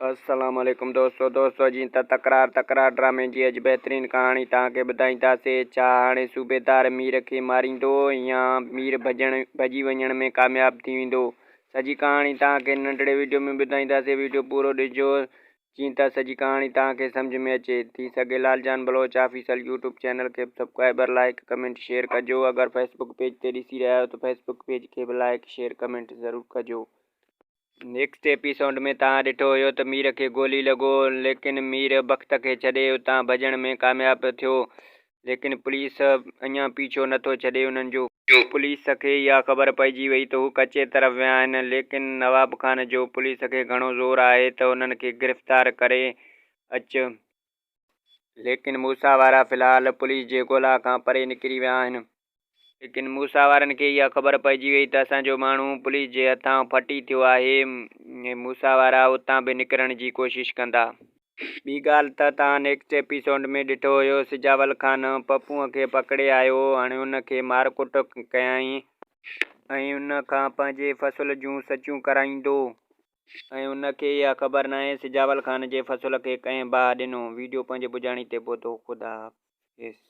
السلام عليڪم دوستو دوستو جي ته تڪرار تڪرار ڊرامي جي اڄ بهترين ڪهاڻي توهان کي ٻڌائينداسي ڇا هاڻي صوبيدار مير کي ماريندو يا مير ڀڄڻ ڀڄي وڃڻ ۾ ڪامياب ٿي ويندو سڄي ڪهاڻي توهان کي ننڍڙي ويڊيو ۾ ٻڌائينداسي ويڊيو پورو ڏسجو جي ته سڄي ڪهاڻي توهان کي سمجهه ۾ اچي ٿي سگهي Lal Jan Baloch official YouTube channel کي به سبسڪرائبر لائيڪ ڪمينٽ شيئر ڪجو اگر فيسبڪ پيج تي ڏسي رهيا آهيو ته فيسبڪ پيج کي به لائيڪ شيئر ڪمينٽ ضرور ڪجو. نيڪسٽ ايپيسوڊ ۾ توهان ڏٺو هيو ته مير کي گولي لڳو ليڪن مير بخت کي ڇڏي اتان ڀڄڻ ۾ ڪامياب ٿيو ليڪن پوليس اڃان پيڇو نٿو ڇڏي انهن جو. پوليس کي اها خبر پئجي وئي ته هو ڪچي طرف ويا آهن ليڪن نواب خان جو پوليس کي گهڻو زور آهي ته انهن کي گرفتار ڪري اچ ليڪن موسيٰ وارا في الحال پوليس جي ڳولا کان پري نڪري ويا آهن. ليڪن موسيٰ وارن کي اها خبر پئجي وئي ته اسان جو ماڻهو پوليس جي هٿان ڦٽي ٿيو آهي ۽ موسيٰ وارا اتان به نڪرڻ جي ڪوشش ڪندا. ٻي ڳالهه ته توهان نيڪسٽ ايپيسوڊ ۾ ڏٺو هيو سجاول خان پپونء کي پڪڙي آيو هاڻي ان کي مار ڪٽ ڪيائين. ۽ ان کان پنهنجي فصل جون سچيون ڪرائيندو. ۽ ان کي اها خبر ناهي سجاول خان جي فصل کي ڪنهن باهه ڏنو. ويڊيو پنهنجي پڄاڻي تي پهتو. خدا حافظ.